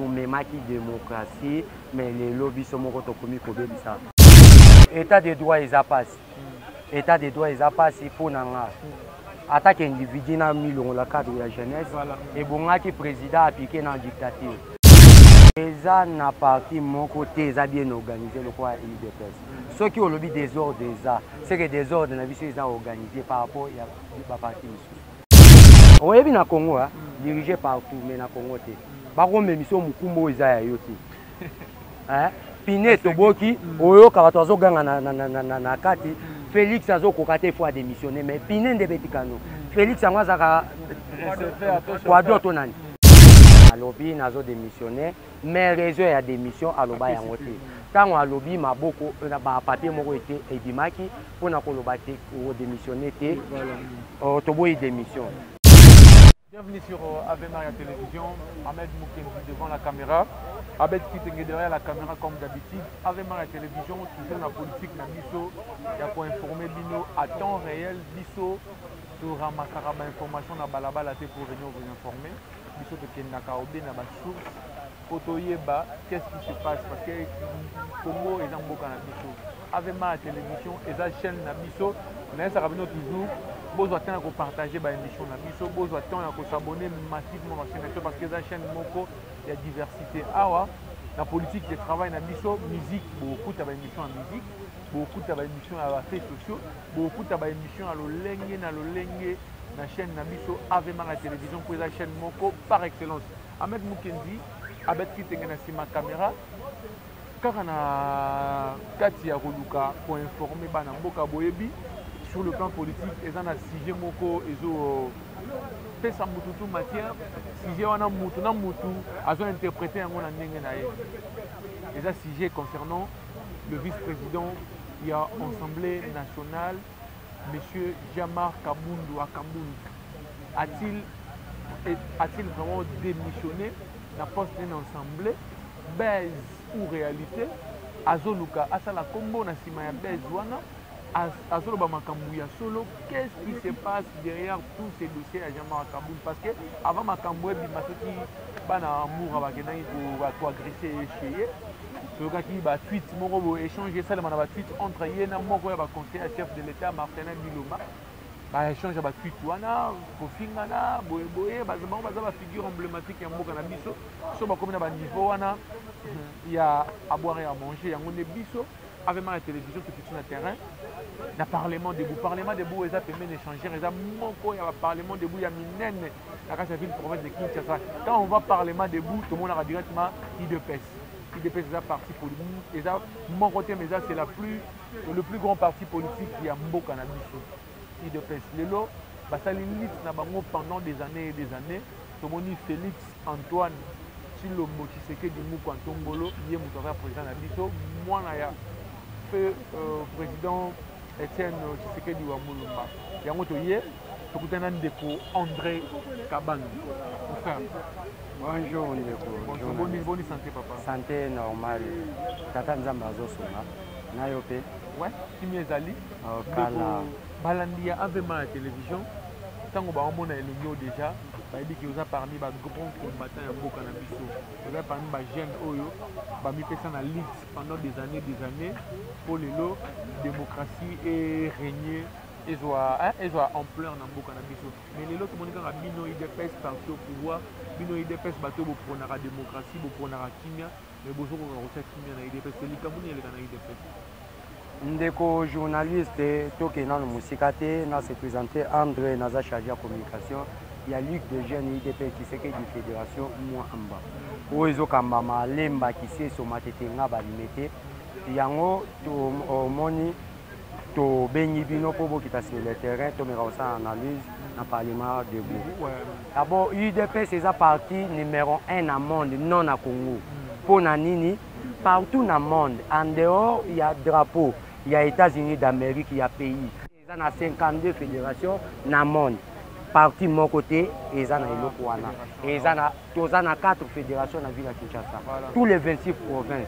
Tomemaki démocratie, mais lelo biso moko tokomi kobebisa. État de droit eza pasi. État de droit eza pasi mpo na nga. Atake individu na milongola cadre ya jeunesse, ebongaki président appliqué na dictature. Eza na parti moko te eza bien organisé lokola UDPS. Soki olobi désordre eza, c'est que désordre na biso eza organisé par rapport ya baparti misusu. Oyebi na Congo, hein, dirigé partout, mais na Congo te. Bakomemisa yo mokumba oyo eza ya yo te. Hein? Pine toboki, oyoka bato azoganga na kati. Félix azokoka te, faut adémissionner, mais pine nde betikano. Félix yango azaka quadro to nani? Alobi nazo démissionner, mais raison ya démission aloba yango te. Ntango alobi maboko na ba papier moko ete ebimaki mpona koloba te kodémissionner te, toboyi démission. Bienvenue sur Ave Maria Télévision, Ahmed Moukenzi devant la caméra, Abed Kitenge derrière la caméra comme d'habitude. Ave Maria Télévision, toujours la politique na biso, ya ko informer bino à temps réel, biso to ramasaka ba information na balabala te pour venir vous informer. Biso to kendaka obe na ba source po toyeba qu'est-ce qui se passe, parce que Congo eza mboka na biso. Ave Maria Télévision eza chaîne na biso, nayesaka bino toujours bozwa temps ya kopartager ba émission na biso, bozwa temps ya kosabonner massivement na chaîne na biso, parce que eza chaîne moko ya diversité. Awa na politique de travail na biso, musique, bokokuta ba émission ya musique, bokokuta ba émission ya ba faits sociaux, bokokuta ba émission ya lolenge na lolenge na chaîne na biso Ave Maria Télévision, po eza chaîne moko par excellence. Ahmed Moukenzi, Abed Kitenge na sima caméra, kaka na kati ya koluka koinformer bana mboka. Boyebi, sur le plan politique eza na sujet moko ezo pesa mutu tu matière. Sujet wana, mutu na mutu azo interpréter yango na ndenge na ye. Eza sujet concernant le vice-président ya Assemblée nationale, monsieur Jean-Marc Kabundu Kabund. A-t-il vraiment démissionné na poste d'une assemblée? Buzz ou réalité? Azoluka asala kombo na nsima ya buzz wana, azoloba makambo ya solo. Qu'est-ce qui se passe derrière tous ces dossiers ya Jean-Marc Kabund? Parce que avant makambo ebima, soki bana amour bakendaki koagresser ye chez ye, toyokaki batweet moko boye, échange esalema na batweet entre ye na moko ya baconseiller ya chef de l'État, Marcelin Bilomba. Baéchange ya batweet wana, kofingana boyeboye, bango baza bafigure emblématique ya mboka na biso. So bakomi na baniveau wana ya à boire et à manger, yango nde biso Ave Maria Télévision tokiti na terrain na Parlement debout. Parlement debout eza pembeni échangeur, eza moko ya baparlement debout ya minene na kati ya ville province de Kinshasa. Quand on va Parlement debout, tomonaka directement UDPS. UDPS eza parti politique, eza moko te, mais eza, c'est la plus le plus grand parti politique ya mboka na biso. UDPS lelo basali lutte na bango pendant des années et des années. Tomoni Félix Antoine Tshilombo Tshisekedi Mukwa Ntombolo, ye moto aza président na biso, mwana ya feu président Etienne Tshisekedi wa Mulumba. Yango toye tokutana na ndeko André Kabano. Mon frère. Bonjour ndeko. Bonjour, boni santé, papa? Santé normale, tata Nzambe azosunga na yo mpe. Ouais, kimi ezali. Kala. Ndeko balandi ya Ave Maria Télévision, ntango baomona elongi oyo déjà, bayebi ke oza parmi bagrand combattant ya mboka na biso, oza parmi bajeune oyo bamipesa na lutte pendant des années, des années, mpo lelo démocratie erégner, ezwa, hein, ezwa ampleur na mboka na biso. Mais lelo tomoni kaka bino UDPS, parti au pouvoir, bino UDPS, bato oyo boprônaka démocratie, boprônaka kimia, mais bozokoka kotia kimia na UDPS te. Likambo nini eleka na UDPS? Ndeko journaliste, tokende nano mosika te na se présenter. André, naza chargé ya communication ya Ligue de jeunes UDPS Tshisekedi Fédération Mwa Amba, oyo ezokambama Lemba, Kiseso, Matete, Ngaba, Limete. Yango omoni tobengi bino mpo bokita sur le terrain, tomeka kosala analyse na Parlement debout. D'abord, UDPS eza parti numéro 1 na monde, non na Congo. Mpo na nini? Partout na monde, en dehors ya drapeau ya États-Unis d'Amérique ya pays, eza na 52 fédération na monde, parti moko te eza na eloko wana. Eza na, toza na 4 fédération na ville ya Kinshasa. Tous les 26 provinces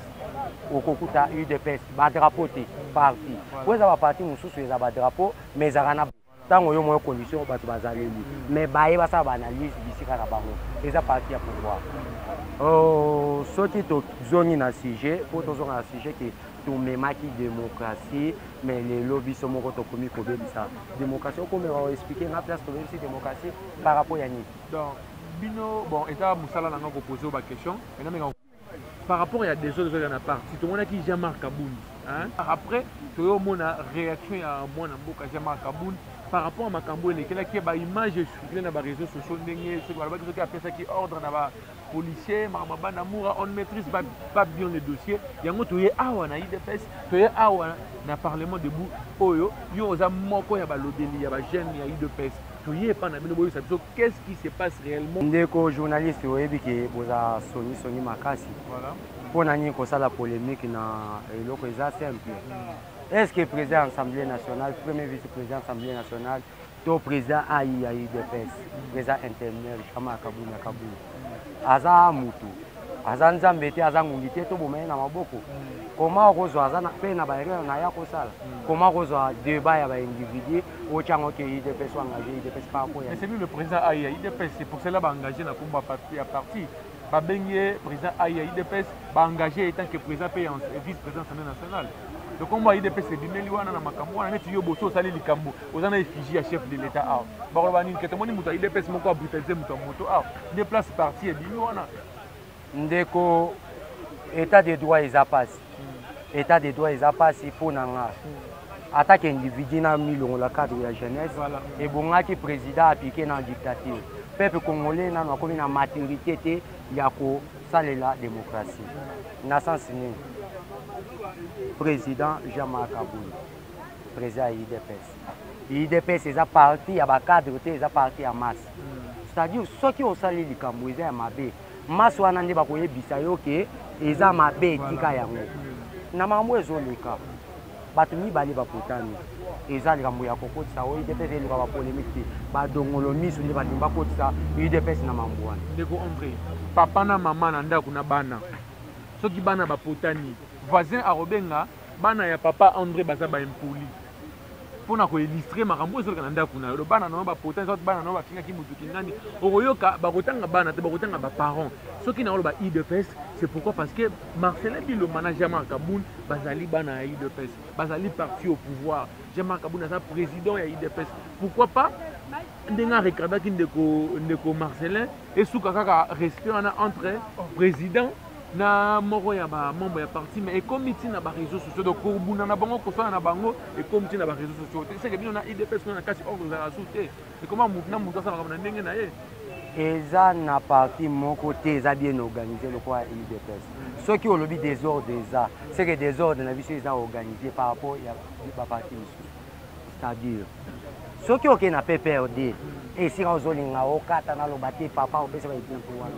okokuta UDPS, badrapeau te, parti po eza baparti mosusu eza badrapeau, mais ezalaka na Ntango yo moyo condition bato bazaleli, mais baye basala baanalyse bisika na bango, eza parti ya pouvoir. Oh, soki tozongi na sujet, mpo tozonga na sujet ke tomemaki démocratie, mais lelo biso moko tokomi kobebisa démocratie. Okomeka oexplike nga place tobebisi démocratie par rapport ya nini? Donc bino, bon, eza mosala na nga kopose baquestion maintenant par rapport ya désordre ezalaka na parti. Tomonaki Jean-Marc Kabund, hein? Après toyomona réaction ya mwana mboka Jean-Marc Kabund par rapport à makambo elekelaki ye, baimage ecircule na baréseaux sociaux, ndenge soki balobaki, soki apesaki ordre na bapolicier, makambo bana mura. On ne maîtrise pas bien le dossier. Yango toye awa na UDPS, toye awa na Parlement debout oyo yo oza moko ya balobeli ya bajeune ya UDPS. Toye epa na bino, boyebisa biso qu'est-ce qui se passe réellement. Ndeko journaliste, oyebi ke boza sonisoni makasi. Mpo na nini kosala polémique na eloko eza simple? Est ce que président ya Assemblée nationale, premier vice président Assemblée nationale to président ai ya UDPS, président intérimaire Jean-Marc Kabund Kabund, aza mutu, aza Nzambe te, aza ngungi te, toboma ye na maboko? Koma okozwa aza mpe na baerreur na ya kosala. Koma okozwa débat ya baindividu, otyango ke UDPS oengage UDPS par rapport ya Mais c'est lui le président AI ya UDPS, c'est pour cela baengagé na kombo ya parti. Babengi ye président AI ya UDPS, baengagé en tant que président mpe vice président Assemblée nationale. Le kombo ya UDPS ebimeli wana na makambo wana. Neti yo boso osali likambo, oza na effigie ya chef de l'État awa, bakoloba nini? Ke tomoni moto ya UDPS moko abrutalize moto ya moto awa, nde place parti ebimi wana. Ndeko, état de droit eza mpasi, état de droit eza mpasi. Mpo na nga atake individu na milongola cadre ya jeunesse, ebongaki président apike na dictature. Peuple congolais nano akomi na maturité te ya kosalela démocratie. Na sens nini? Président Jean-Marc Kabund, président ya UDPS, UDPS eza parti ya bacadre te, eza parti ya masse. C'est-à-dire soki osali likambo eza ya mabe, masse wana nde bakoyebisa yo ke eza mabe, etika yango. Na makambo ezoleka, bato mibale bakutani, eza likambo ya kokotisa oyo UDPS eluka bapolémique te. Badongolo miso nde balingi bakotisa UDPS na mambo wana. Ndeko André, papa na mama na ndako na bana, soki bana bapotani, voisin akobenga bana ya papa André baza baimpoli. Mpona koillustre makambo oyo ezoleka na ndako na yo, bana na yo bapotani, soit bana na yo bafingaki motuki ngani, okoyoka bakotanga bana te, bakotanga baparent. Soki na oloba UDPS, c'est pourquoi? Parce que Marcelin Bilomba na Jean-Marc Kabund bazali bana ya UDPS, bazali parti au pouvoir. Jean-Marc Kabund aza président ya UDPS. Pourquoi pas ndenge arecadaki ndeko Marcelin, esuka kaka respect wana entre président na moko ya bamembre ya parti? Mais ekomi ntina baréseaux sociaux, donc kobunda na bango, kosala na bango, ekomi ntina baréseaux sociaux te. Seke bino na UDPS kuna na kasi ordre ezalaka su te, ekoma mutu na mutu asala makambo na ndenge na ye. Eza na parti moko te eza bien organisé lokola UDPS. Soki olobi désordre eza, c'est que désordre na biso eza organisé par rapport ya baparti misusu. C'est-à-dire soki okei na PPRD, esika ozolinga okata, naloba te, papa opesa baexemple wana,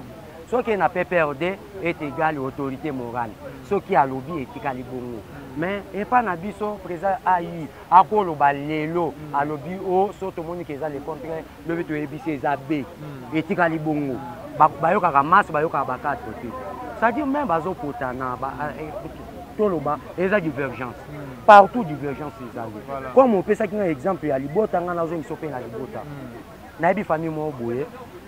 soki na PPRD est égal autorité morale, soki alobi etikali bongo. Mais epa na biso, président ai akoloba lelo, alobi o so tomoni ke eza le contraire, lobi toyebisi eza b, etikali bongo. Bayokaka masse, bayokaka bacadre te. C'est-à-dire même bazokotana, toloba eza divergence partout, divergence ezali. Comme opesaki nga exemple ya libota, nga nazongisa mpe na libota. Nayebi famille moko boye,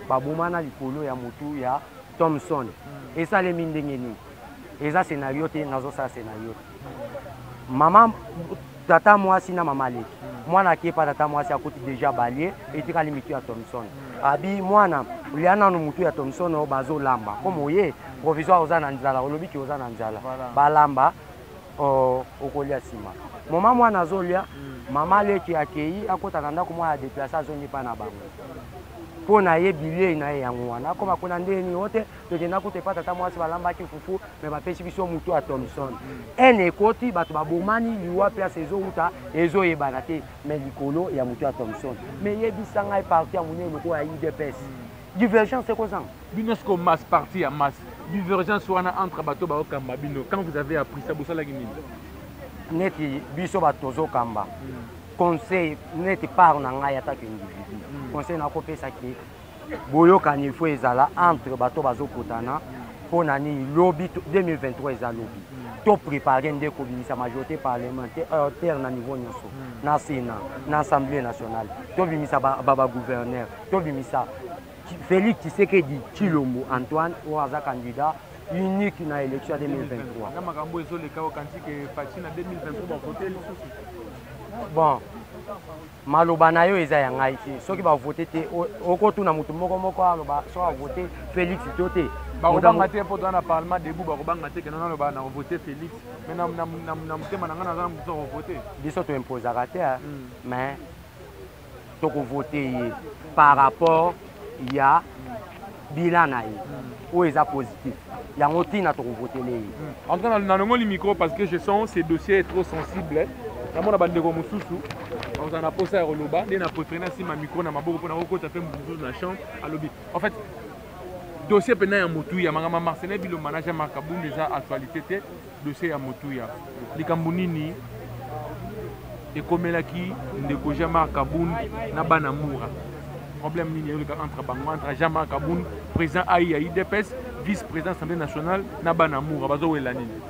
babomana likolo ya motu ya Thomson. Esalemi ndenge nini? Eza scénario te, nazosala scénario te. Mama, tata mwasi na mama aleki, mwana akepa tata mwasi, akuti déjà balie, etikali mitu ya Thomson. Abi mwana, lia nanu mutu ya Thomson oyo bazolamba, comme oye provisoire, oza na nzala, olobi ki oza na nzala, balamba, okolia nsima. Moma mwana azolia, mama leki akei akota na ndako, mwana adeplace, azongi mpa na bango mpo na ye bilei na ye yango wana. Akoma kuna ndenge nini? O te, tokenda kuta epa tata mwasi, balambaki fufu, me bapesi biso motu ya Thomson. Ene ekoti, bato babomani, liwa place ezowuta ezoyebana te, me likolo ya motu ya Thomson. Me yebisa ngai, parti ya monene lokola ya UDPS, divergence ekozanga? Bino siko masse, parti ya masse, divergence wana entre bato baokamba bino, quand vous avez appris ça, bosalaki nini? Neti biso bato tozokamba, conseil neti part na ngai atake individu, conseil nakopesaki, boyokani il faut ezala entre bato bazokutana. Mpo na nini? Lobi 2023 eza lobi. Toprépare nde kobimisa majorité parlementaire na niveau nyonso, na Sénat, na Assemblée nationale, tobimisa bagouverneur, tobimisa Félix Tshisekedi Tshilombo Antoine oyo aza candidat unique na élection ya 2023. Na makambo ezoleka, okanisi ke Fatshi na 2023 bavote lisusu? Bon, maloba na yo eza ya ngai te. Soki bavote te, okotuna motu moko moko aloba soki avote Félix to te. Bakobanga te, mpo toza na Parlement debout. Bakobanga te kena naloba na kovote Félix, mais na motema na ngai naza na motu akovote. Biso toimposaka te, mais tokovote ye par rapport ya bilan na ye oyo eza positif. Yango ntina tokovotele ye. En tout cas, nalongoli micro parce que je sens ce dossier est trop sensible. Namona bandeko mosusu bakozala na posa ya koloba nde na préféré nasima micro na maboko mpona kokota mpe mosusu na chambre alobi. En fait, dossier mpena ya motuya, makambo Marcelin Bilomba na Jean-Marc Kabund eza actualité te. Dossier ya motuya, likambo nini ekomelaki ndeko Jean-Marc Kabund na bana Mura? Problème nini eyoleka entre bango, entre Jean-Marc Kabund, président AI ya UDPS, vice président Assemblée nationale, na bana Mura? Bazowela nini?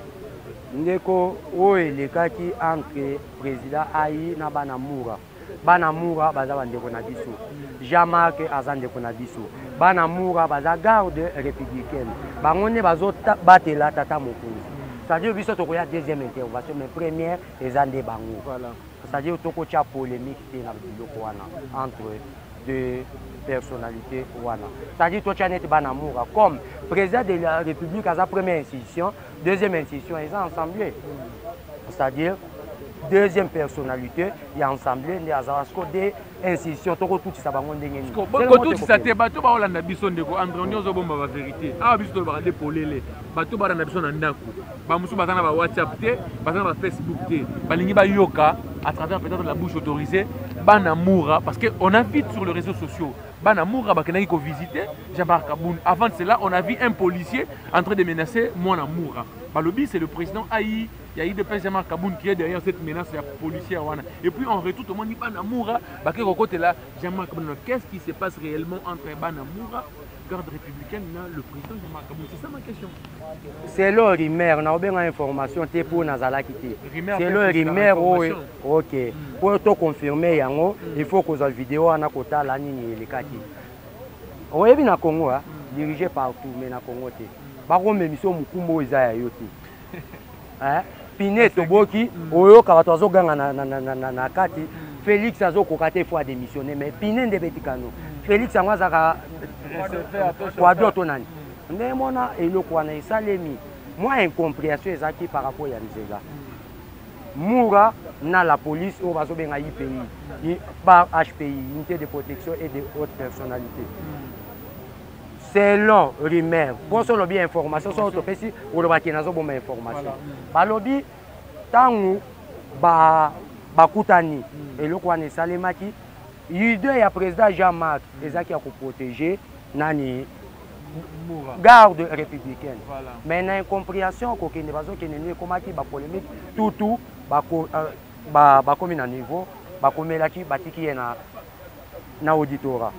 Ndeko, oyo elekaki entre président AI na bana Mura, bana Mura baza bandeko na biso. Jean-Marc aza ndeko na biso. Bana Mura baza garde républicaine, bango nde bazobatela tata mokonzi. C'est-à-dire biso tokoya deuxième intervention, mais première eza nde bango. C'est-à-dire tokotia polémique te na biloko wana entre deux personnalités wana. C'est-à-dire totia neti bana Mura comme président de la République aza première institution, deuxième institution eza assemblée. C'est-à-dire deuxième personnalité ya assemblée nde azala siko de institution. Tokotutisa bango ndenge nini? Kotutisa te. Bato baolanda biso, ndeko André, oni ozobomba bavérité awa. Biso tolobaka nde polele. Bato balanda biso na ndako, bamosusu baza na bawhatsapp te, baza na bafacebook te. Balingi bayoka à travers peut-être la bouche autorisée bana Mura, parce que on a vu sur les réseaux sociaux bana Mura bakendaki kovisiter Jean-Marc Kabund. Avant de cela, on a vu un policier en train de menacer mwana Mura. Balobi c'est le président AI ya UDPS Jean-Marc Kabund qui est derrière cette menace ya policière wana. Et puis en retour, tomoni bana Mura bake kokotela Jean-Marc Kabund. Qu'est-ce qui se passe réellement entre bana Mura, garde républicaine, na le président Jean-Marc Kabund? C'est ça ma question. Selon rumeur, naobenga information te mpo nazalaki te. Selon rumeur oyo, ok, mpo toconfirme yango, il faut kozwa video wana, kotala nini elekaki. Oyebi, na Congo dirige partout, mais na Congo te. Bakomemisa mokumba oyo eza ya yo te. Pine toboki, oyoka bato azoganga na kati: Félix azokoka te, faut adémissionner. Mais pine nde betikano Félix yango azalaka quadro to nani nde mona eloko wana esalemi. Mwa incompréhension ezalaki par rapport ya nzela Mura na la police oyo bazobenga IPI par HPI, unité de protection et de haute personnalité. Selon rumeur, mpo so olobi information, so topesi, olobaki nazoboma information. Balobi ntango bakutani, eloko wana esalemaki. Idée ya président Jean Marc ezalaki ya koprotéger nani? Garde républicaine. Mais na incompréhension, kokende bazokende nini, ekomaki bapolémique tutu, bakomi na niveau bakomelaki, batiki ye na auditorat.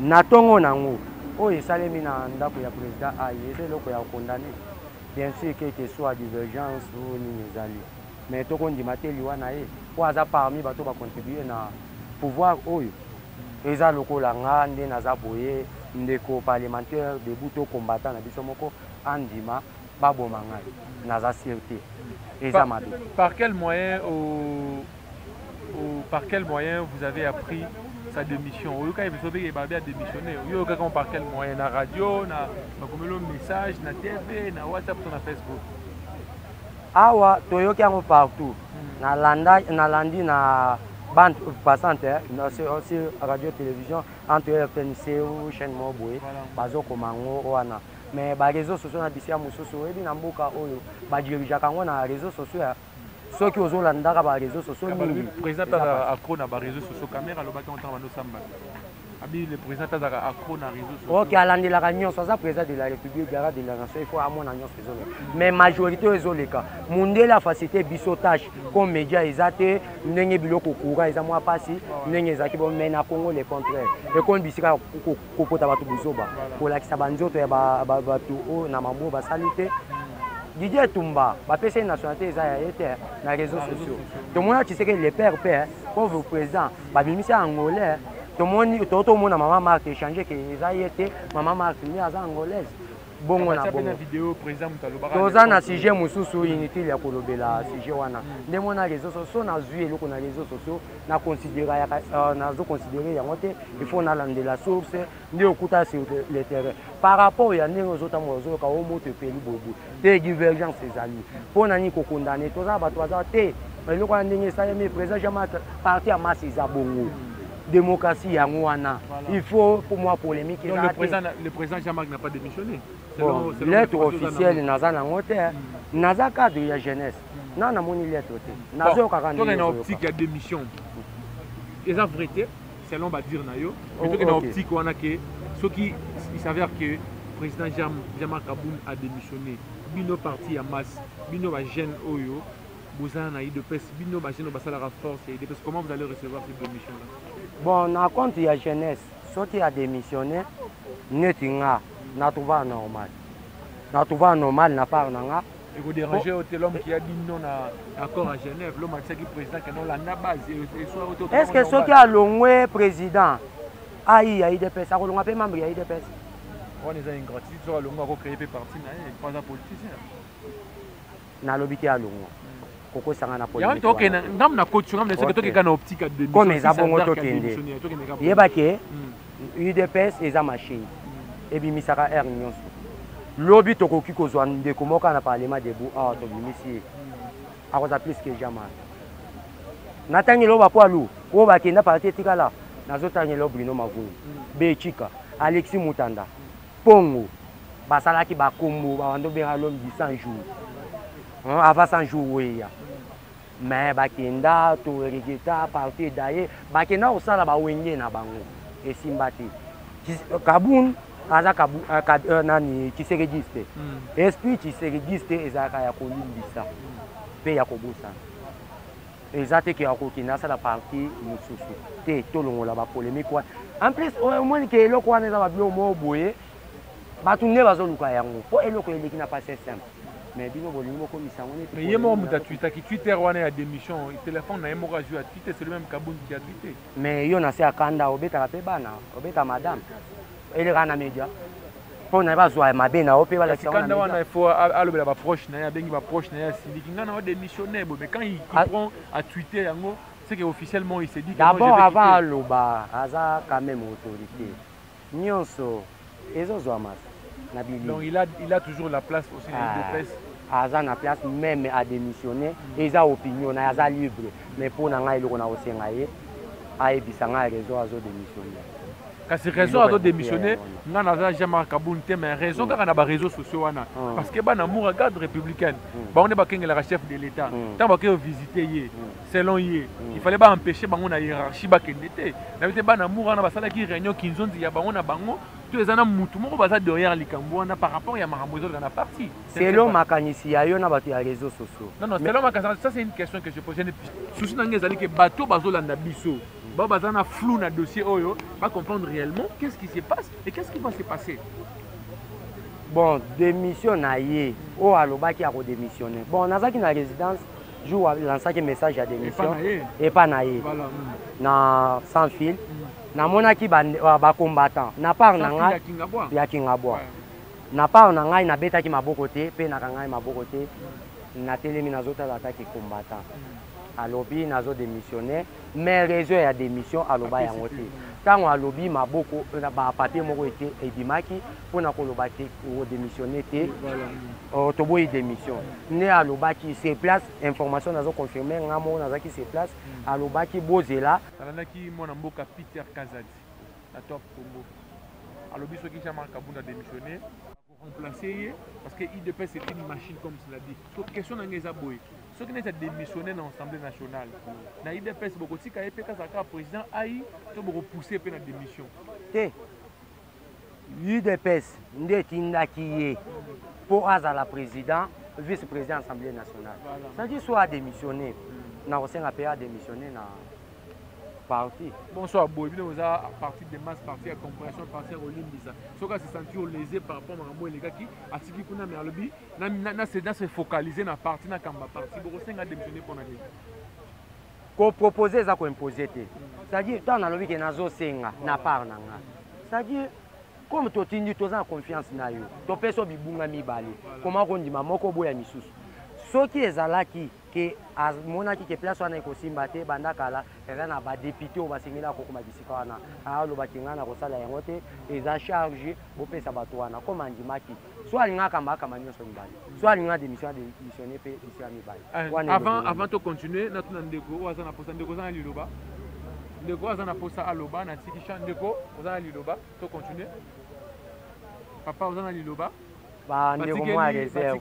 Na ntongo nango oyo esalemi na ndako ya président ai, eza eloko ya condamner, bien sûr, quelque soit divergence oyo nini ezali, mais tokondima te liwa na ye, po aza parmi bato bacontribue na pouvoir oyo. Eza lokola nga nde naza boye, ndeko parlementaire debout to combattant na biso moko andima baboma ngai, naza sûr te, eza mabe. Par quel moyen vous avez appris sa démission? Oyoka biso mpe babi adémissionné, oyokaka par quel moyen? Na radio, na bakomeli message, na TV, na WhatsApp to na Facebook? Awa toyoki yango partout. Nalandi na bande passante, sur radio télévision, entre RTNC ou chaîne moko boye, bazokoma yango wana. Mais baréseau sociaux na bisika mosusu, oyebi, na mboka oyo badirigeaka yango na réseau sociaux ya soki ozolandaka baréseau sociaux mingi. Président mpe accro na baréseau sociaux. Camera alobaki ntango bandosamba. Abi le président azalaka accro na réseaux sociaux. Ok, alandelaka nyonso, aza président de la République, garant de la nation, il faut amona nyonso ezoleka. Mais majorité oyo ezoleka, mundele afacilité biso tâche comme média eza te, ndenge biloko courant eza mwa pasi, ndenge ezalaki bon, mais na Congo le contraire. Ekomi bisika kopota bato buzoba, kolakisa banzoto ya bato oyo na mambo basali te. Didier Tumba, bapesi ye nationalité eza ya ye te na réseaux sociaux. Tomona Tshisekedi le père pe, pauvre président, babimisi angolais. Tomoni totomona mama Marthe échange ke eza ye te, mama Marthe nde aza angolaise. Bongo na bongo toza na sujet mosusu inutile ya kolobela sujet wana. Nde mona réseaux sociaux, nazwi eloko na réseaux sociaux, na considérer, nazo considérer yango te, il faut nalandela source nde okuta sur le terrain par rapport ya ndenge ozotambola, ozoyoka o moto epeli bobo te, divergence ezali mpo na nini kokondane. Toza bato baza te, eloko wana ndenge esalemi, président Jean-Marc, parti ya masse eza bongo, démocratie yango wana, il faut pour moi polémique. Donc, le président Jean-Marc n'a pas démissionné? Bon, lettre officielle naza nango te, naza cadre ya jeunesse, na namoni lettre te, nazokaka. Ndenge na optique ya démission eza vrai te selon badire na yo, mais toke na optique wana ke soki il s'avère que président Jean-Marc Kabund a démissionné, bino parti ya masse, bino bajeune oyo boza na UDPS, bino bajeune oyo basalaka force ya UDPS, comment vous allez recevoir cette démission là? Bon, na compte ya jeunesse, soki a démissionné, neti nga na trouva normal, na trouva normal na part na nga. Ekodéranger yo te, l'homme qui a dit non na accord à Genève, l'homme atiaki président ke non, landa base. Est ce que soki alongwe président ai ya UDPS, akolongwa mpe membre ya UDPS? Wana eza ingratitude. Soki alongwa, akocréer mpe parti na ye, po aza politicien. Nalobi te alongwa, kokosanga na yango. Tokende ngambu na koti, ngambu na soki tokeka na optique ya démission. Comme eza bongo, tokende yeba ke UDPS eza machine ebimisaka aire nyonso. Lobi tokoki kozwa ndeko moko na parlement debout awa, tobimisi ye, akozwa plus que jamais. Natangeli oyo bapoilu oyo bakenda parti etikala, nazotangela oyo Bruno Mavungu, Bechika, Alexis Mutanda Pongo, basalaki bakombo, babanda obenga l'homme du 100 jours avant 100 jours oyo eya, mais bakenda toregeta parti edaye, bakenda kosala bawenge na bango, esimba te. Kabund aza kabu, nani, tshisekediste. Esprit tshisekediste ezalaka ya kolimbisa mpe ya kobosana. Eza te ke akokende asala parti mosusu te. Tolongola bapolémique wana. En plus omoni ke eloko wana eza babiloko moko boye, bato nde bazoluka yango mpo eloko eleki na passé simple, mais bino bolingi bokomisa yango neti. Mais ye moko moto atwitaki Twitter wana ya démission, téléphone na ye moko azwi atwite, c'est le même Kabund qui a tweeté. Mais yo na se akanda, obetaka mpe bana, obeta madame, eleka na média mpo na bazwa mabe na yo mpe balakisa. Kanda wana, il faut alobela baproche na ye, abengi baproche na ye, asiliki: ngai na odémissionné boye. Mais quand il prend à tweeter yango, c'est que officiellement il s'est dit que d'abord avant aloba, aza quand même autorité nyonso ezozwama na bilili. Donc il a toujours la place aussi na UDPS. Aza na place, même adémissionné, eza opinion na ye, aza libre. Mais mpo na ngai, eloko na kosenga ye, ayebisa ngai raison azodémissionné. Kasi raison azodémissionné, nga naza Jean-Marc Kabund te, mais raison kaka na baréseaux sociaux wana, parce que bana Mura, garde républicaine, bango nde bakengelaka chef de l'État. Ntango bakei visite ye, selon ye il fallait baempêcher bango na hiérarchie bakende te. Nayebi te, bana Mura wana basalaki réunion kinzonzi ya bango na bango to eza na mutu moko baza derrière likambo wana par rapport ya makambo ezoleka na parti. Selon makanisi ya yo na bato ya réseaux sociaux. Non, non, selon makanisi, ça c'est une question que je pose. Souci na ngai ezali ke bato bazolanda biso bao baza na flou na dossier oyo, bacomprendre réellement qu'est-ce qui se passe et qu'est-ce qui va se passer. Bon, démission na ye oyo alobaki akodémissionne, bon, nazalaki na résidence jour alansaki message ya démission epa na ye na Sans Fil. Namonaki bacombattant na part na ngai ya Kingabwa. Na part na ngai, nabetaki maboko te mpe nakangai maboko te, natelemi, nazotala. Ataki combattant alobi nazodémissionne, mais raison ya démission aloba yango te. Ntango alobi maboko, bapapier moko ete ebimaki mpona koloba te kodémissionne te, toboyi démission nde alobaki sur place. Information nazoconfirme, nga moko nazalaki sur place, alobaki bozela. Nalandaki mwana mboka Peter Kazadi na Top Congo, alobi soki Jean-Marc Kabund a démissionné, remplacer ye, parce que UDPS c'est une machine, comme tu l'as dit. So question na ngai eza boye: soki neti adémissionné na Assemblée nationale, na UDPS bokotika ye mpe kazala kaka président ai to bokopousse mpe na démission? Te, UDPS nde etindaki ye mpo azala président, vice président Assemblée nationale. C'est-à-dire soit adémissionné, na kosenga mpe adémissionné na parti. Bonsoir boye, bino oza parti de masse, parti ya compréhension, parti ya kolimbisa. Soki ase sentir lésé par rapport makambo elekaki, atiki kuna, mais alobi na se focaliser na parti, na kamba parti, bokosenga démissionner mpona nini? Kopropose eza koimpose te. C'est-à-dire, ntango nalobi ke nazosenga na part na nga, c'est-à-dire comme totindi, toza na confiance na yo, topesi yo bibunga mibale, koma kondima moko, boya misusu. Soki ezalaki ke amonaki ke place wana ekosimba te, banda kala eza na badéputé oyo basengeli akokoma bisika wana, alobaki: "Ngai na kosala yango te, eza charge, bopesa bato wana." Comme andimaki, so alinga akamba, akamba nyonso mibale. So alinga démission, adémissionne mpe bisika mibale. Avant to continuer, natuna ndeko oyo aza na posa. Ndeko, oza na liloba. Ndeko oyo aza na posa aloba, natiki champ. Ndeko, oza na liloba, to continuer. Papa, oza na liloba. Bandeko, mwa réserve.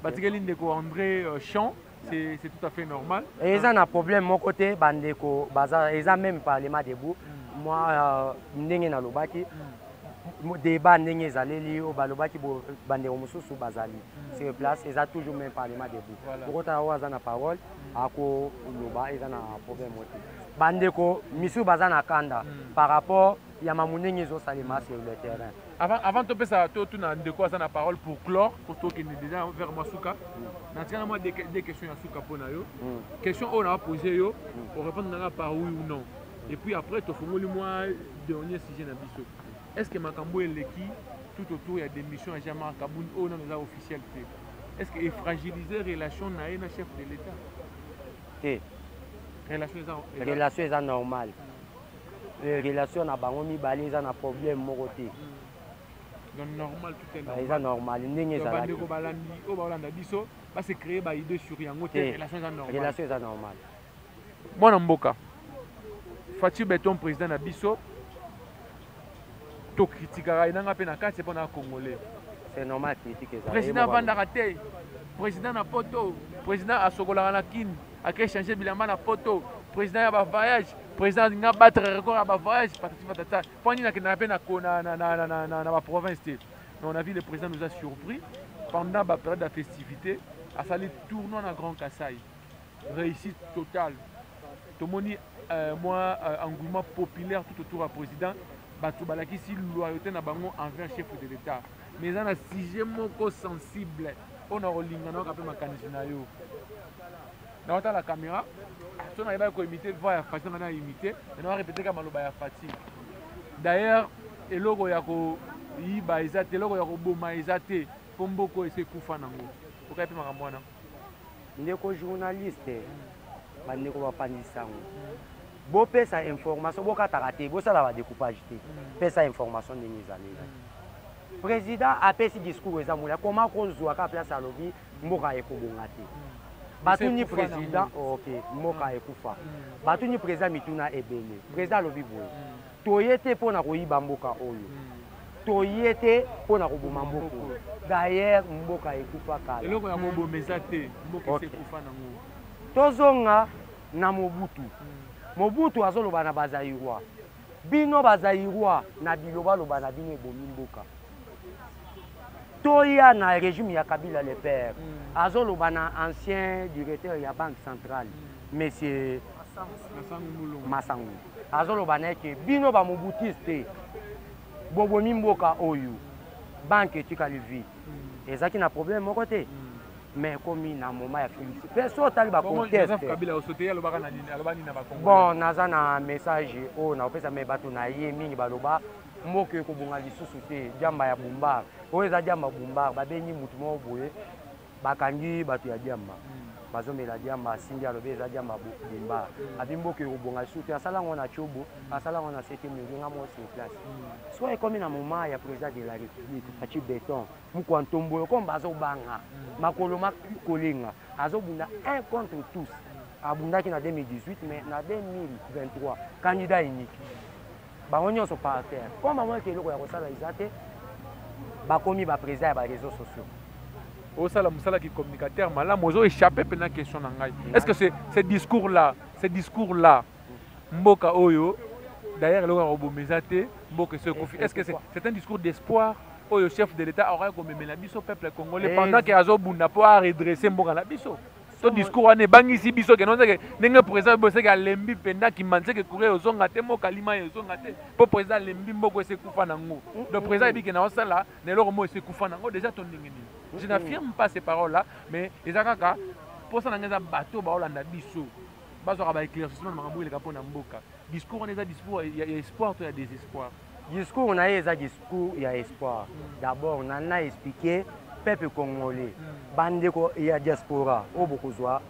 Batikeli ndeko André Champ, c'est tout à fait normal. Eza na problème moko te. Bandeko baza, eza même Parlement debout. Moi, ndenge nalobaki, débat ndenge ezaleli, oyo balobaki, bandeko mosusu bazali sur place, eza toujours même Parlement debout. Okotala oyo aza na parole, akoloba, eza na problème te. Bandeko misusu baza na kanda par rapport ya mamu ndenge ezosalema sur le terrain. Avant topesa, totuna ndeko aza na parole pour clore, po tokende déjà vers mwa suka. Natikana mwa deux questions ya suka mpo na yo. Question oyo na pose yo, orépondre nanga par oui ou non, et puis après tofongoli mwa dernier sujet na biso. Est ce que makambo eleki tout autour ya démission ya Jean-Marc Kabund, oyo nano eza officiel te, est ce que efragiliser relation na ye na chef de l'État? Te. Relation eza? Relation eza normale. Relation na bango mibale eza na problème moko te. Donc normal, tout est normal. Eza normal ndenge ezalaki. Bandeko balandi oyo baolanda biso, base créer baidée sur yango te. Relation eza normal. Relation eza normal. Mwana mboka Fatshi Béton, président na biso, tokritikaka ye nanga mpe na kati mpo na Congolais. C'est normal, critique ezala. Président avandaka te, président na poto, président asokolaka na Kini, ake change bilamba na poto, président ya bavoyage, président alinga battre record ya bavoyage, patati patata. Mpo nini akendaka mpe na baprovince te? Mais on a vu, le président nous a surpris pendant bapériode ya festivité, asali tournoi na Grand Kasai, réussite totale. Tomoni mwa engouement populaire tout autour ya président. Bato balakisi loyauté na bango envers chef de l'État. Mais eza na sujet moko sensible oyo na kolinga nayoka mpe makanisi na yo. Naotala caméra, so nayebaki koimite voix ya Fatshi, nanga na imite, mais na répété ka maloba ya Fatshi. D'ailleurs, eloko ya koyiba eza te, eloko ya koboma eza te, mpo mboka oyo esi ekufa nango. Okai mpe makambo wana. Ndeko journaliste, bandeko bapanzi sango, bopesa information, bokataka te, bosala badécoupage te. Pesa information ndenge ezali. Président apesi discours, eza molai. Koma kozwa ka place, alobi mboka ekobonga te. Batuni président: "Ok, mboka ekufa?" Batuni président mituna ebele. Président alobi boye: "Toye te mpo na koyiba mboka oyo, toye te mpo na koboma mboka oyo. D'ailleurs, mboka ekufa kala." Eloko ya koboma eza te, mboka esi ekufa nango. Tozonga na Mobutu. Mobutu azoloba na Bazaïrois: "Bino Bazaïrois, na bilobaloba na bino ebomi mboka." Toya na régime ya Kabila le père. Azoloba na ancien directeur ya Banque centrale, monsieur Masangu, azoloba na ye ke bino bamobutiste te, bobomi mboka oyo, banque etikali vide. Ezalaki na problème moko te. Mais ekomi na moment ya Félix mpe, so otali bacontexte. Bon, naza na message oyo nakopesa, me bato na ye mingi baloba mboka ekobonga lisusu te. Diamba ya bumbar oyo eza diamba bumbar, babengi mutu moko boye, bakangi bato ya diamba, bazomela diamba, asimbi, alobi eza diamba bumbar, abi mboka ekobonga lisusu te. Asala yango na Tshobo, asala yango na septième, nga moko sur place. So ekomi na moment ya président de la République Fatshi Béton, mokwa ntombo oyo, comme bazobanga makolo makolenga, azobunda un contre tous. Abundaki na 2018, mais na 2023 candidat unique, bango nyonso par terre. Comme bamonaki eloko ya kosala eza te, bakomi baprésident ya baréseaux sociaux. Osala mosala ki communicateur malamu, ozo échappe mpena question na ngai. Est ce que ce discours là, ce discours là, mboka oyo D'ailleurs, eloko ya koboma eza te, mboka esi ekufi. Est ce que c'est un discours d'espoir oyo chef de l'État akoki komemela biso peuple congolais pendant ke azobunda mpo aredresse mboka na biso? To discours wana ebangisi biso ke nonseke ndenge président boseke alembi mpenza kimanseke courrier ozonga te, mboka lima ezonga te, mpo président alembi, mboka esi ekufa nango. Donc président ayebi ke naosala na eloko moko esi ekufa nango déjà, to ndenge nini? Je n'affirme pas ces paroles là, mais eza kaka mposa na ngai, eza bato baolanda biso bazwaka baéclaircissement na makambo eleka mpo na mboka. Discours wana eza discours ya espoir to ya désespoir? Discours na ye eza discours ya espoir. D'abord na expliquer peuple congolais, bandeko ya diaspora oyo bokozwa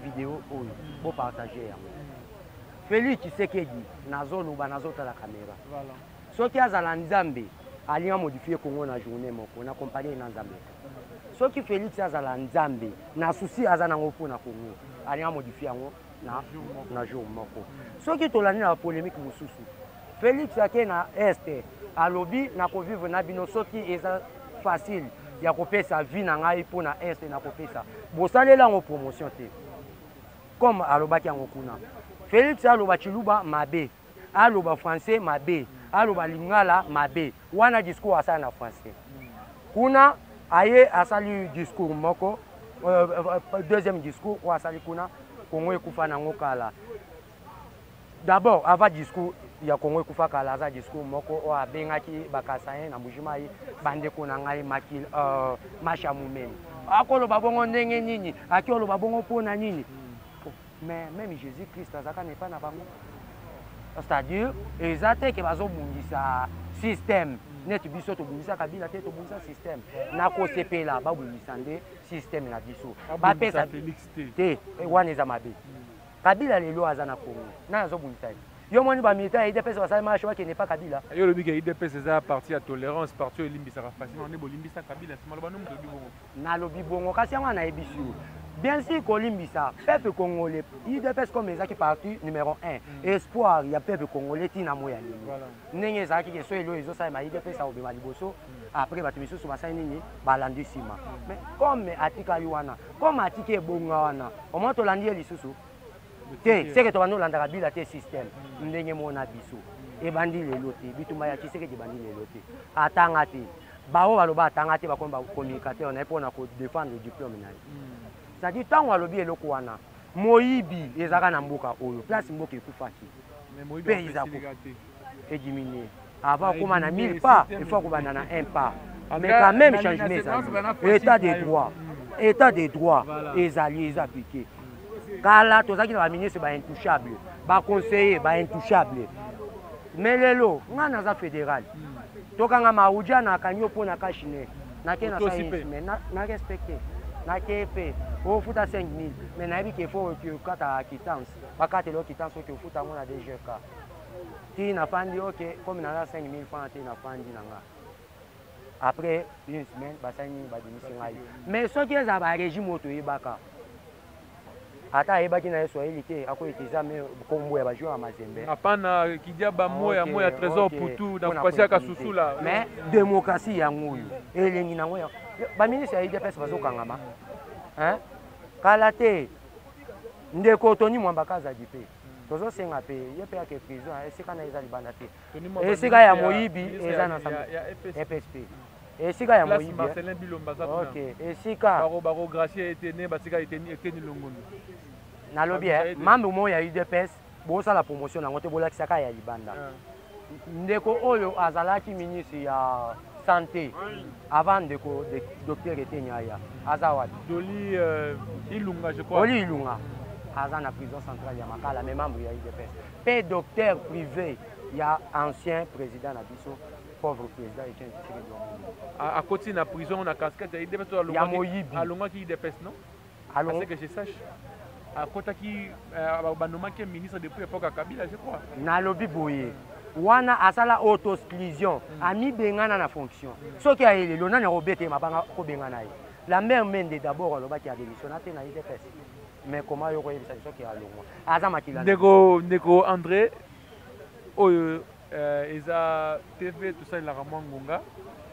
video oyo, bopartage yango. Félix Tshisekedi, nazoloba, nazotala caméra, soki azala Nzambe, alinga modifie Congo na journée moko na compagnie na Nzambe. Soki Félix azala Nzambe, na souci aza nango mpona Congo, alinga modifie yango na jour moko. Soki tolandi na bapolémique mosusu, Félix ake na Est, alobi: "Nakovivre na bino, soki eza facile ya kopesa vie na ngai mpo na Est, nakopesa." Bosalela yango promotion te comme alobaki yango kuna. Félix aloba Chiluba mabe, aloba français mabe, aloba lingala mabe. Wana discours asala na français kuna, aye asali discours moko, deuxième discours oyo asali kuna, Kongo ekufa nango kala. D'abord, avant discours ya Kongo ekufa kala, aza discours moko oyo abengaki bakasaïens na Mbujimayi bandeko na ngai, makil masha mumene. Akoloba bongo ndenge nini? Aki oloba bongo mpona nini? Mais même Jésus Christ azalaka na epai na bango. C'est-à-dire eza te ke bazobundisa système neti biso tobundisa Kabila te, tobundisa système. Nakosepela babundisa nde système na biso, bapesa te. Wana eza mabe. Kabila lelo aza na Congo, nani azobundisa ye? Yo moni bamilitaire ya UDPS basali marche bakende pa Kabila? Yo olobi ke UDPS eza parti ya tolérance, parti oyo elimbisaka facilement, nde bolimbisa Kabila. Nsima loba no moto olobi bongo. Nalobi bongo, kasi yango nayebisi yo, bien sûr kolimbisa peuple congolais, UDPS comme ezalaki parti numéro 1, espoir ya peuple congolais ntina mo ya lelo, ndenge ezalaki ke so elo ezosalema, UDPS akobima liboso, après bato misusu basali nini, balandi nsima. Mais comme atikali wana, comme atiki ebonga wana, omoi tolandi ye lisusu te, seke tobandi olandaka bila te. Système ndenge mona biso ebandi lelo te, bitumba ya Tshisekedi ebandi lelo te. Atanga te, baoyo baloba atanga te bakomi bacommunicateur na ye mpona kodéfendre diplôme na ye. C'est-à-dire ntango alobi eloko wana, moyibi ezalaka na mboka oyo, place mboka ekufaki mpe eza ediminue. Avant okóma na 1000 pas, il faut akobanda na un pas. Mais quand même changement ezali, état de droit, état de droit ezali, eza appliqué. Kala tozalaki na baministre baintouchable, baconseiller baintouchable, mais lelo ngai naza fédéral, tokanga mauja, nakangi yo mpo na cache-nez, nake na mais na respecte, nake mpe ofuta 5000, mais nayebi ke faut okata quittance, bakatela yo quittance, oke ofuta yango na DGK. Ti nafandi, ok, comme naza 5000 francs te, nafandi na nga. Après une semaine, basali nini? Babimisi ngai. Mais soki ezala barégime oyo toyebaka, ata ayebaki na ye swahili te, akoutiliser me kombo ya bajoueur ya Mazembe. Hapana, kidiaba moya moya, Trésor Putu na kupasia kasusula. Mais démocratie yango oyo elengi nango, baministre ya UDPS bazokangama kala te. Ndeko Tony Mwamba Kazadi mpe tozosenga mpe ye mpe ake prison, esika na eza libanda te. Esika ya moyibi eza na FSP, esika ya moyibi. Marcelin Bilomba aza kuna. Ok, esika bakogracier ete ne basika Eteni Longondo. Nalobi membre moko ya UDPS, bosala promotion nango te, bolakisaka ya libanda. Ndeko oyo azalaki ministre ya santé avant ndeko docteur Eteni aya, aza wapi? Doli Ilunga, je crois. Doli Ilunga aza na prison centrale ya Makala, mais membre ya UDPS mpe docteur privé ya ancien président na biso, pauvre président Etienne Tshisekedi wa Mulumba. Akoti na prison na casquette ya UDPS? Ya moyibi. Alongwaki UDPS, non? À ce que je sache, akotaki, banomaki ministre depuis époque ya Kabila, je crois. Nalobi boye, wana asala auto-exclusion, amibengana na fonction. Soki aye lelo, nani akobeta ye mabanga kobengana ye? Lambert Mende d'abord alobaki adémissionna te na UDPS, mais comment yo koyebisa soki alongwa? Aza makila. Ndeko André, oyo eza TV, tosalelaka mwa ngonga.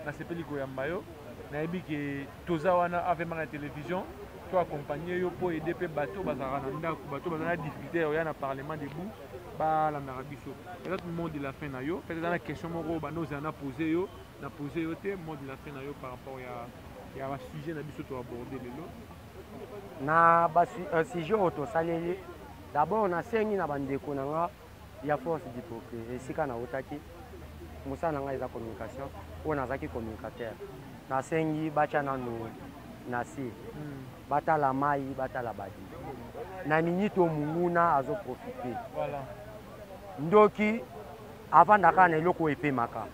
Nasepeli koyamba yo. Nayebi ke toza wana avemaka ya télévision. To accompagner yo mpo aider mpe bato bazalaka na ndako, bato baza na difficulté ya koya na Parlement debout, balandaka biso. Peut-être mot de la fin na yo, peut-être eza na question moko banda ozala na pose yo, na pose yo te, mot de la fin na yo par rapport ya basujet na biso to aborde lelo. Na basujet oyo tosaleli, d'abord nasengi na bandeko na nga ya Force du Progrès, esika nautaki, mosala na ngai eza communication, oyo nazalaki communicateur, nasengi batya nanu na se, batala mai, batala badi na minute oyo monguna azoprofite. Ndoki avandaka na eloko oyo epemaka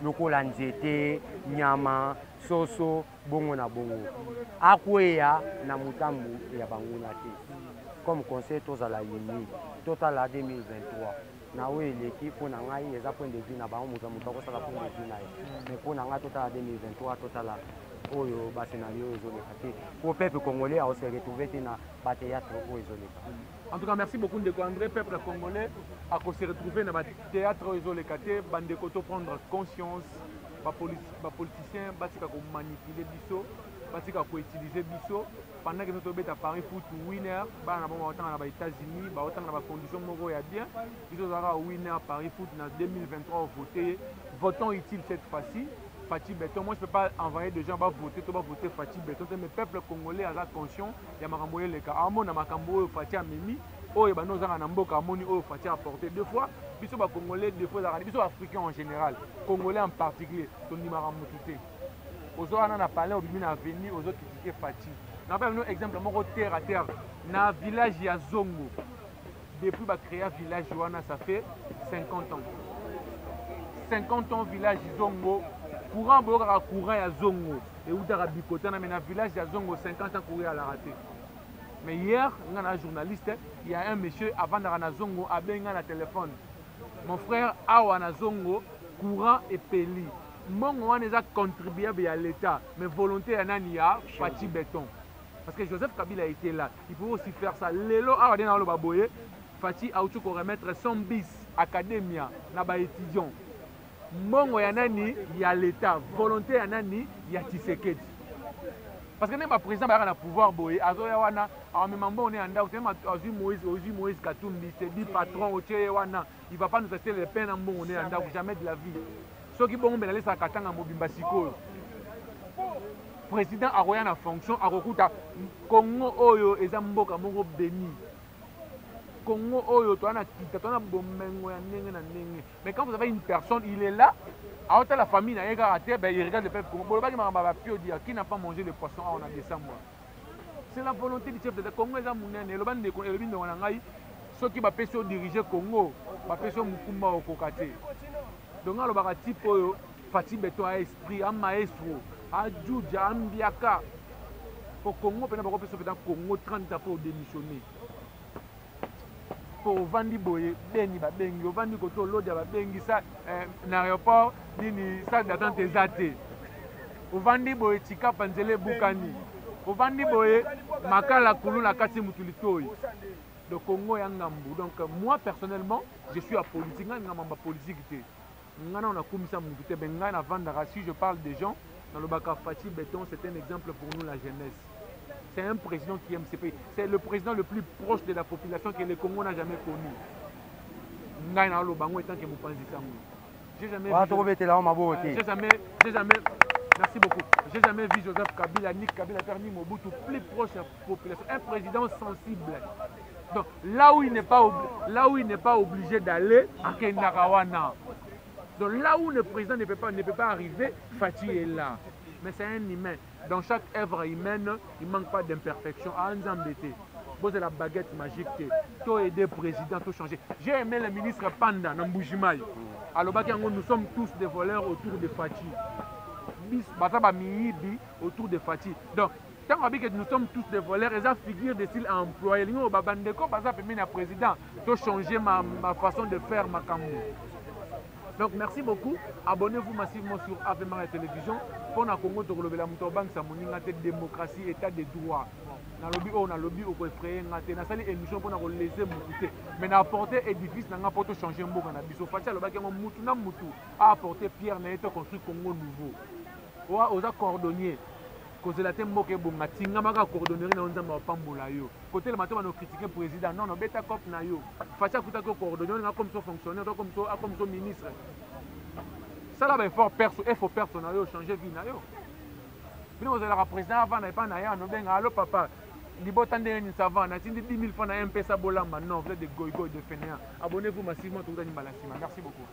lokola nzete, nyama, soso, bongo na bongo, akweya na motambu ya banguna te. Comme conseil, tozala uni, totala 2023 na oyo eleki. Mpo na ngai eza point de vue na bango, moto ya moto akosala point de vue na ye, mais mpo na ngai totala 2023, totala oyo bascenario oyo ezoleka te, po peuple congolais aose retrouve te na bathéâtre oyo ezoleka. En tout cas, merci beaucoup, ndeko André. Peuple congolais akose retrouver na bathéâtre oyo ezoleka te. Bandeko, to prendre conscience, bapoliticien batika komanipuler biso, batika koutiliser biso pendant que biso tobeta Paris foot winner. Bana na bango baotanga na baÉtats-Unis, baotanga na bacondition moko ya bien. Biso tozalaka winner Paris foot na 2023, ovote ye. Votons utile cette fois-ci, Fatshi Béton. Moi, je peux pas envoyer des gens ba voter to ba voter Fatshi Béton, mais peuple congolais aza conscient ya makambo eleka, amona makambo oyo Fatshi amemi, oyo bando ozanga na mboka, amoni oyo Fatshi a apporté. Deux fois biso bacongolais, deux fois ezalaka biso africain en général, congolais en particulier, tondimaka motu te. Ozo wana na palais, obimi na avenue, ozocritiquer Fatshi. Napesa bino exemple moko terre à terre: na village ya Zongo, depuis bacréa village wana, ça fait 50 ans, 50 ans village Zongo courant, boyokaka courant ya Zongo eutaka bikotana, mais na village ya Zongo 50 ans courant alaka te. Mais hier, nga na journaliste, il y a un monsieur avandaka na Zongo, abenga na téléphone: "Mon frère, awa na Zongo courant epeli." Mbongo wana eza contribuable ya l'État, mais volonté ya nani? Ya Fatshi Béton. Parce que Joseph Kabila était là, il pouvait aussi faire ça. Lelo awa nde naoloba boye, Fatshi auti koremettre 100 bis academia na baétudiant. Mbongo ya nani? Ya l'État. Volonté ya nani? Ya Tshisekedi. Parce que ndenge baprésident bayaka na pouvoir boye, azoya wana, amema mbongo ne ya ndako te. Azwi Moïse, ozwi Moïse Katumbi, c'est dit patron, otie ye wana, il va pas nous acheter le pain na mbongo ne ya ndako, jamais de la vie. Soki bongo mbela alesaka Katanga mobimba. Sikoyo président akoya na fonction, akokuta Congo oyo eza mboka moko béni. Congo oyo toza na kita, toza na bomengo ya ndenge na ndenge. Mais quand vous avez une personne, il est là, aotala famille na ye kaka te, ben il regarde le peuple Congo. Bolobaki makambo ya bapiodi, qui n'a pas mangé le poisson awa na décembre? C'est la volonté du chef de Congo eza monene. Eloba ndeko, elobi ndeko na ngai, soki bapesi yo dirige Congo, bapesi yo mokumba, okoka te. Donc alobaka type oyo Fatshi Béton a esprit, a maestro, ajuja, ambiaka po Congo mpena bakopesa mpenza Congo 30 ans mpo odémissionner, mpo ovandi boye, beni babengi, ovandi kote olodia, babengi sa na aéroport nini, salle d'attente eza te. Ovandi boye, Tshikapa nzela ebukani, ovandi boye, Makala kulu na kati mutu litoi. Le Congo ya ngambu. Donc moi personnellement, je suis apolitique. Ngai nga mamba politique te, ngai nao nakumisa mutu te, mais ngai navandaka, si je parle des gens, nalobaka Fatshi Béton, c'est un exemple pour nous, la jeunesse. C'est un président qui aime ce pays, c'est le président le plus proche de la population que le Congo n'a jamais connu. Ngai naloba yango etant que mopanzi sango. J'ai jamais vu, tokobetela maboko te. J'ai jamais, merci beaucoup, j'ai jamais vu Joseph Kabila, ni Kabila père, ni Mobutu plus proche de la population, un président sensible. Donc là où il n'est pas obligé d'aller, akendaka wana. Donc là où le président ne peut pas arriver, Fatshi est là. Mais c'est un humain. Dans chaque œuvre humaine, il manque pas d'imperfection. Aza nzambe te, c'est la baguette magique te. To aider président, tout changer. J'ai aimé le ministre Panda na Mbujimayi. Alobaki yango: nous sommes tous des voleurs autour de Fatshi. Baza bamiyibi autour de Fatshi. Donc ntango abi que nous sommes tous des voleurs, eza figure de style à employer. Elingi oyo babandeko baza pembeni ya président, to changer ma façon de faire makambo. Donc merci beaucoup, abonnez-vous massivement sur Ave Maria Télévision. Mpona Congo tokolobela, moto obangisa moninga te. Démocratie, état de droit. Nalobi oyo nalobi, okoeffrayer nga te. Nasali émission mpona kolese mutu te, mais na apporter édifice na nga mpo tochanger mboka na biso. Fatshi alobaki yango: mutu na mutu aapporter pierre na ye, to construire Congo nouveau. Oza cordonnier. Kozela te mboka ebonga, tingama kaka cordonnerie na yo, Nzambe apambola yo. Kotelema te bano critiquer président, non non, beta cop na yo. Fatshi akutaki yo cordonnier, olinga akomisa yo fonctionnaire to akomisa yo ministre. Sala ba effort perso, effort perso na yo, changer vie na yo. Bino bozalaka président avanda epai na ye anobenga allo papa, libota ndenge nini, ça va, natindi 10 000 francs na M-Pesa bolamba. Non, vous êtes des goy-goy, de fainéants. Abonnez-vous massivement, tokutani mbala nsima. Merci beaucoup.